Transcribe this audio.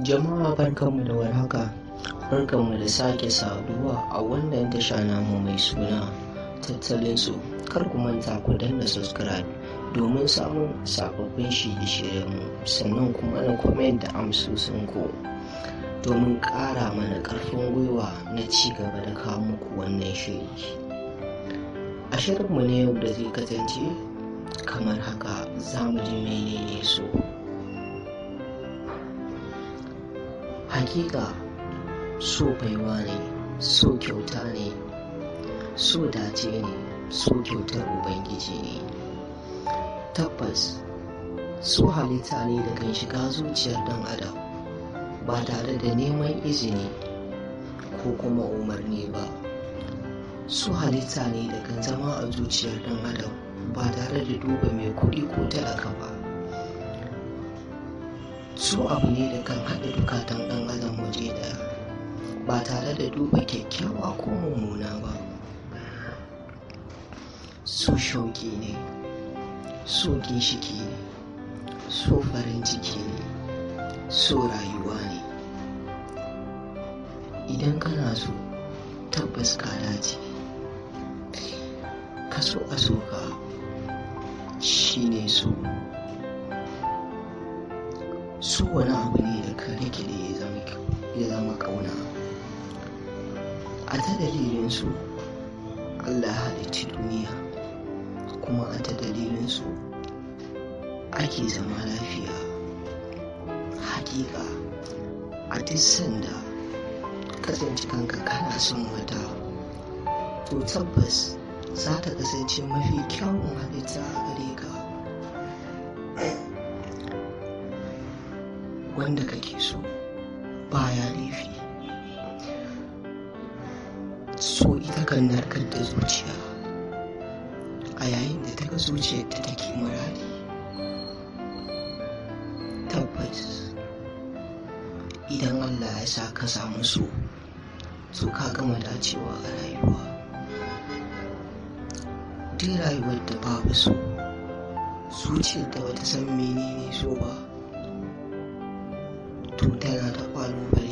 Jama'a barkanmu da warhaka, barkanmu da sake saduwa a wannan tasha namu mai suna Tattalin So. Kar ku manta ku danna subscribe domin samun sababbin shirye-shiryenmu, sannan kuma na comment da amsosinku domin ƙara mana ƙarfin gwiwa na ci gaba da kawo muku wannan shiri. A shirinmu na yau da zai kasance kamar haka, za mu ji menene so. Hakika so baiwa ne, so kyauta ne, so dace ne, so kyautar Ubangiji ne. Tabbas so halitta ne da kan shiga zuciyar ɗan adam ba tare da neman izini ko kuma umarni ba. So halitta ne da kan zama a zuciyar ɗan adam ba tare da duba mai kuɗi ko talaka ba. So abu ne da kan haɗa dukatan ɗan adam waje ɗaya ba tare da duba kyakkyawa ko mummuna ba. So shauƙi ne, so ginshiƙi ne, so farin ciki ne, so rayuwa ne. Idan kana so, tabbas ka dace. Ka so a so ka shine so. So wani abu ne da ka rikide ya zama ƙauna. A ta dalilin so Allah ya halicci duniya, kuma a ta dalilin so ake zama lafiya. Hakika a duk sanda ka tsinci kanka kana son wata, to tabbas za ta kasance mafi kyawun halitta a gare ka. Wanda kake so baya laifi. So ita kan narkar da zuciya a yayin da ta ga zuciyarta take muradi. Tabbas idan Allah ya sa ka samu so, to ka gama dacewa a rayuwa. Duk rayuwar da babu so, zuciyar da bata san menene so ba, to tana da ƙalubale.